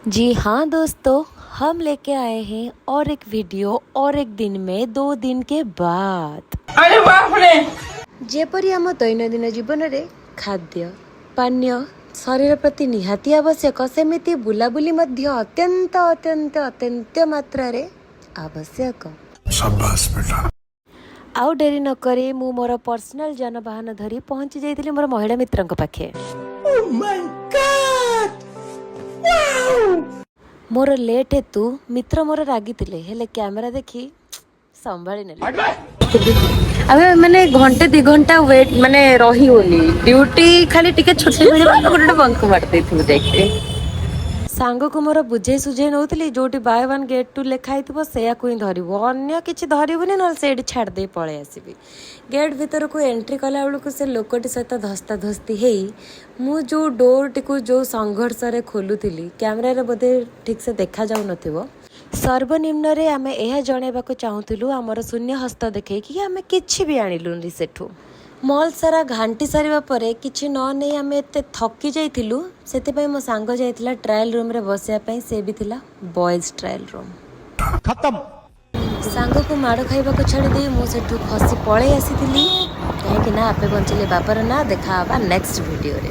जी हाँ दोस्तों, हम लेके आए हैं और एक वीडियो और एक दिन में 2 दिन के बाद। अरे बाप रे! ଯେପରି ଆମ ଦୈନନ୍ଦିନ ଜୀବନରେ ଖାଦ୍ୟ ପାନୀୟ ଶରୀର ପ୍ରତି ନିହାତି ଆବଶ୍ୟକ, ସେମିତି ବୁଲାବୁଲି ମଧ୍ୟ ଅତ୍ୟନ୍ତ ଅତ୍ୟନ୍ତ ଅତ୍ୟନ୍ତ ମାତ୍ରାରେ ଆବଶ୍ୟକ। शाबाश बेटा। ଆଉ ଡେରି ନକରି ମୁଁ ମୋର ପର୍ସନାଲ ଯାନବାହନ ଧରି ପହଞ୍ଚି ଯାଇଥିଲି ମୋର ମହିଳା ମିତ୍ରଙ୍କ ପାଖେ। ମୋର ଲେଟ୍ ହେତୁ ମିତ୍ର ମୋର ରାଗିଥିଲେ, ହେଲେ କ୍ୟାମେରା ଦେଖି ସମ୍ଭାଳି ନେଲେ। ଆମେ ମାନେ ଘଣ୍ଟେ 2 ଘଣ୍ଟା ୱେଟ୍ ମାନେ ରହି ହଉନି। ଡ୍ୟୁଟି ଖାଲି ଟିକେ ଛୁଟି ମିଳିବ, ଆମେ ଗୋଟେ ଗୋଟେ ବଙ୍କ ମାରି ଦେଇଥିବୁ ଯାଇକି। ସାଙ୍ଗକୁ ମୋର ବୁଝେଇ ସୁଝେଇ ନଉଥିଲି, ଯୋଉଠି ବାଇ ୱାନ୍ ଗେଟ୍ ଟୁ ଲେଖା ହେଇଥିବ ସେଇଆକୁ ହିଁ ଧରିବୁ, ଅନ୍ୟ କିଛି ଧରିବୁନି, ନହେଲେ ସେଇଠି ଛାଡ଼ି ଦେଇ ପଳେଇ ଆସିବି। ଗେଟ୍ ଭିତରକୁ ଏଣ୍ଟ୍ରି କଲା ବେଳକୁ ସେ ଲୋକଟି ସହିତ ଧସ୍ତାଧସ୍ତି ହେଇ ମୁଁ ଯୋଉ ଡୋରଟିକୁ ଯୋଉ ସଂଘର୍ଷରେ ଖୋଲୁଥିଲି, କ୍ୟାମେରାରେ ବୋଧେ ଠିକ୍ସେ ଦେଖାଯାଉନଥିବ। ସର୍ବନିମ୍ନରେ ଆମେ ଏହା ଜଣାଇବାକୁ ଚାହୁଁଥିଲୁ ଆମର ଶୂନ୍ୟ ହସ୍ତ ଦେଖେଇକି କି ଆମେ କିଛି ବି ଆଣିଲୁନି ସେଠୁ। ମଲ୍ ସାରା ଘାଣ୍ଟି ସାରିବା ପରେ କିଛି ନ ନେଇ ଆମେ ଏତେ ଥକି ଯାଇଥିଲୁ, ସେଥିପାଇଁ ମୋ ସାଙ୍ଗ ଯାଇଥିଲା ଟ୍ରାଏଲ୍ ରୁମ୍ରେ ବସିବା ପାଇଁ। ସେ ବି ଥିଲା ବଏଜ୍ ଟ୍ରାଏଲ୍ ରୁମ୍। खत्म। ସାଙ୍ଗକୁ ମାଡ଼ ଖାଇବାକୁ ଛାଡ଼ିଦେଇ ମୁଁ ସେଠୁ ଖସି ପଳେଇ ଆସିଥିଲି, କାହିଁକି ନା ଆପେ ବଞ୍ଚିଲେ ବାପର ନା। ଦେଖା ହବା ନେକ୍ସଟ ଭିଡ଼ିଓରେ।